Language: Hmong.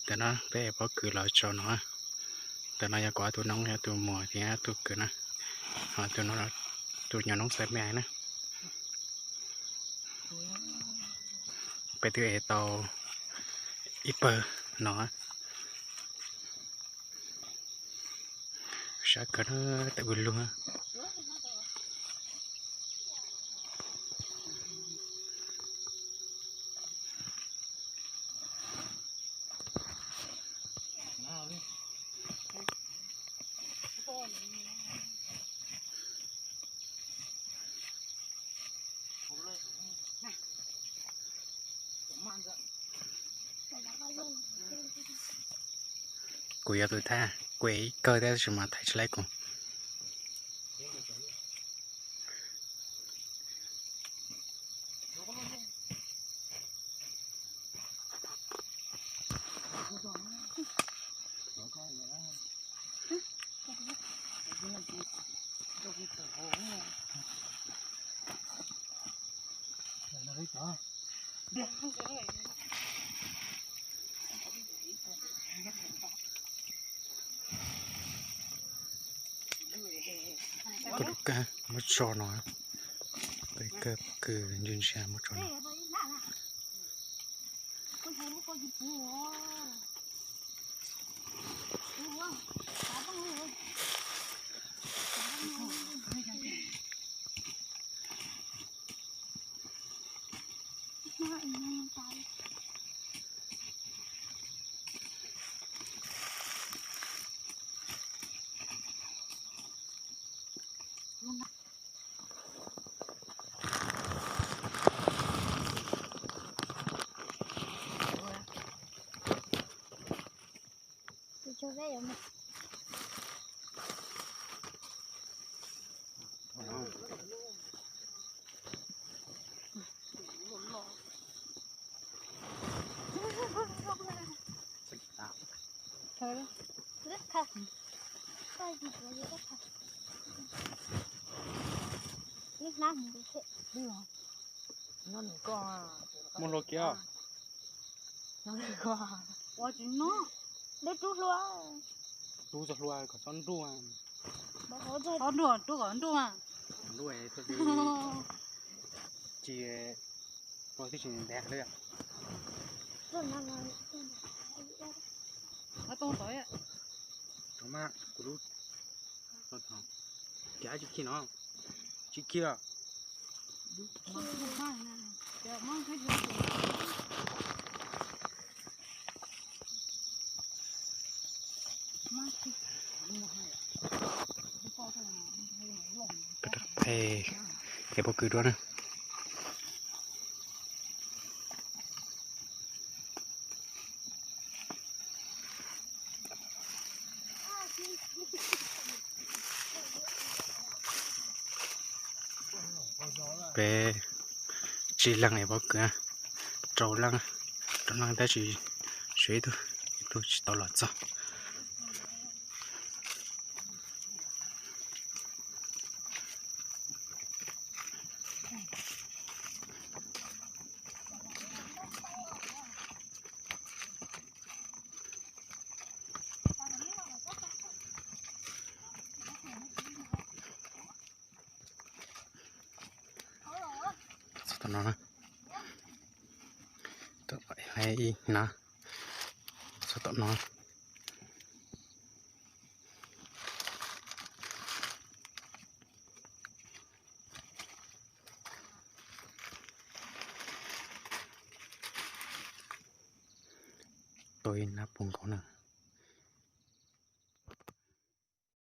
Ntawm no peb ev pob kws los tso no. Ntawm no yog kuv ob tug noob, ob tug muam thiab ob tug kwv na. Ho tus no, tus nyuam noob xav me na. Peb twb ev tau ib pawg no. Sab kawg na, tawm vwg lug. Kuv yog tus thaiv, kuv ev ib kawg thiab tab sis mas thaiv tsis laib kuv. Koj lub kab muab tso no, koj kab kws ntsia ntsia muab tso no. Muaj hlua kiag. Ua tsis noj, deb rub hlua. Rub txog hlua kom txhob nruj. Txhob nruj, rub kom nruj mas. Tsis, hlua twb tsis ntev li. Too tod. Kuv lub, kav tsis khi no, tsis khi. Peb rov qab ev pob kws dua na. Peb tsib leeg ev pob kws, rau leej, rau leej tab sis tshuav ib tug, ib tug tsis tau los txog. Txog tom no na, tom ib na, txog tom no. Tau ib nab pus nkaus na.